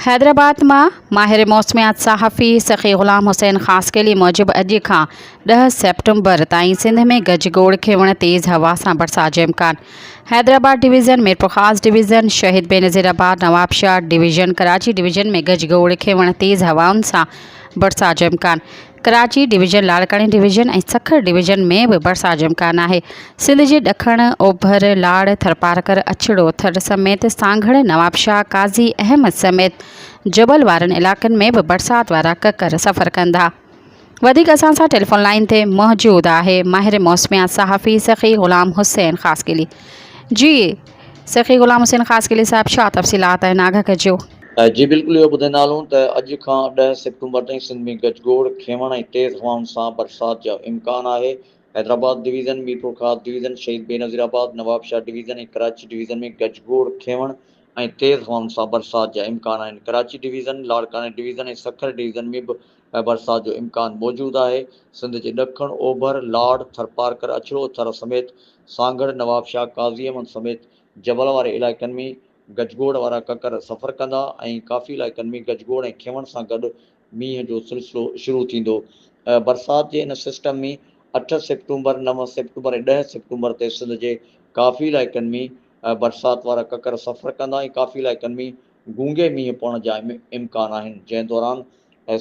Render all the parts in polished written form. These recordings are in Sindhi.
حيدرآباد مان ماهر موسميات صحافي سخي غلام حسين خاصخيلي موجب اڄ کان ڏهه سيپٽمبر تائين سنڌ ۾ گجگوڙ کيوڻ تيز هوا سان برسات جو امڪان Hyderabad division Mirpurkhas division Shaheed Benazirabad Nawabshah division Karachi division ۾ گجگوڙ کيوڻ تيز هوائن سان برسات جو امڪان ڪراچي ڊويزن، لاڙڪاڻي ڊويزن ۽ سکر ڊويزن ۾ به برسات جو امڪان آهي. سنڌ جي ڏکڻ، اوڀر، لاڙ، ٿرپارڪر، اڇڙو ٿر سميت سانگهڙ، نوابشاهه، قاضي احمد سميت جبل وارن علائقن ۾ به برسات وارا ڪڪر سفر ڪندا. وڌيڪ اسان سان ٽيليفون لائين تي موجود آهي ماهر موسميات صحافي سخي غلام حسين خاصخيلي. جي سخي غلام حسين خاصخيلي صاحب ڇا تفصيلات آهن آگاهه ڪجو. جي بلڪل اهو ٻڌائيندا هلون ته اڄ کان ڏهه سيپٽمبر تائين سنڌ ۾ گجگوڙ، کيوڻ ۽ تيز هوائن سان برسات جو امڪان آهي. Hyderabad division, Mirpurkhas division, Shaheed Benazirabad, Nawabshah division ۽ Karachi division ۾ گجگوڙ، کيوڻ ۽ تيز هوائن سان برسات جا امڪان آهن. ڪراچي ڊويزن، لاڙڪاڻي ڊويزن ۽ سکر ڊويزن ۾ به برسات جو امڪان موجود آهي. سنڌ جي ڏکڻ، اوڀر، لاڙ، ٿرپارڪر، اڇڙو ٿر سميت سانگهڙ، نوابشاهه، قاضي احمد سميت جبل واري علائقن ۾ گجگوڙ وارا ڪڪر سفر ڪندا ۽ ڪافي علائقن ۾ گجگوڙ ۽ کيوڻ سان گڏ مينهن جو سلسلو شروع ٿيندو. برسات جي ان سسٽم ۾ اٺ سيپٽمبر، نو سيپٽمبر ۽ ڏهه سيپٽمبر تي سنڌ جي ڪافي علائقن ۾ برسات وارا ڪڪر سفر ڪندا ۽ ڪافي علائقن ۾ گونگي مينهن پوڻ جا امڪان آهن جنهن دوران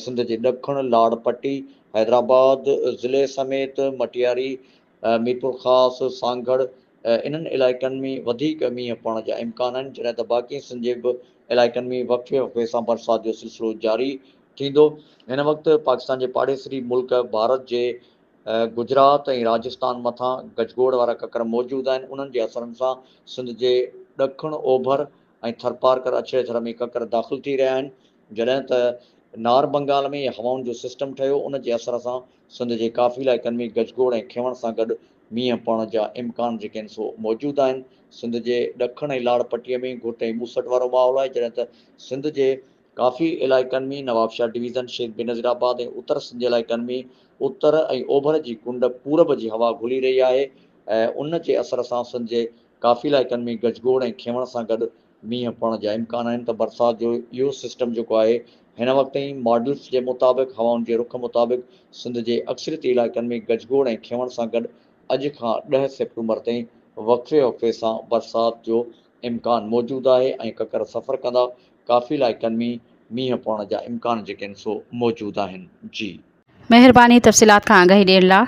سنڌ جي ڏکڻ، لاڙ پٽي، حيدرآباد ضلعي سميت مٽياري، ميرپورخاص، سانگهڙ انهن علائقن ۾ وڌيڪ مينهن پوڻ جا امڪان آهن، جڏهن ته باقي سنڌ جي به علائقن ۾ وقفي وقفي سان برسات جو سلسلو جاري ٿيندو. هن وقت پاڪستان جي پاڙيسري ملڪ ڀارت جي گجرات ۽ راجستان مٿان گجگوڙ وارا ڪڪر موجود آهن، انهن جي اثرن سان سنڌ جي ڏکڻ اوڀر ۽ ٿرپارڪر اڇڙي ٿر ۾ ڪڪر داخل ٿي رهيا آهن، جڏهن ته نار بنگال ۾ هوائن جو سسٽم ٺهيو، ان جي اثر سان سنڌ جي ڪافي علائقن ۾ گجگوڙ ۽ کيوڻ سان گڏ مينهن پوڻ جا امڪان جيڪي آهن سو موجود آهن. سنڌ جي ڏکڻ ۽ لاڙ پٽي ۾ گهٽ ۽ ٻوسٽ وارو ماحول آهي جڏهن ته سنڌ جي ڪافي علائقن ۾ نوابشاهه ڊويزن، شهيد بينظير آباد ۽ اتر سنڌ جي علائقن ۾ اتر ۽ اوڀر جي ڪنڊ پورب جي هوا گهلي رهي آهي ۽ ان جي اثر سان سنڌ جي ڪافي علائقن ۾ گجگوڙ ۽ کيوڻ سان گڏ مينهن پوڻ جا امڪان آهن ته برسات جو اهو سسٽم جيڪو آهي هن وقت تائين ماڊلز جي مطابق هوائن جي رخ مطابق سنڌ جي اڪثريتي علائقن ۾ گجگوڙ ۽ کيوڻ سان گڏ اڄ کان ڏهه سيپٽمبر تائين وقفي وقفي سان برسات جو امڪان موجود آهي ۽ ڪڪر سفر ڪندا ڪافي علائقن ۾ مينهن پوڻ جا امڪان جيڪي آهن سو موجود آهن جي. مهرباني تفصيلات کان آگاهي ڏيڻ لا.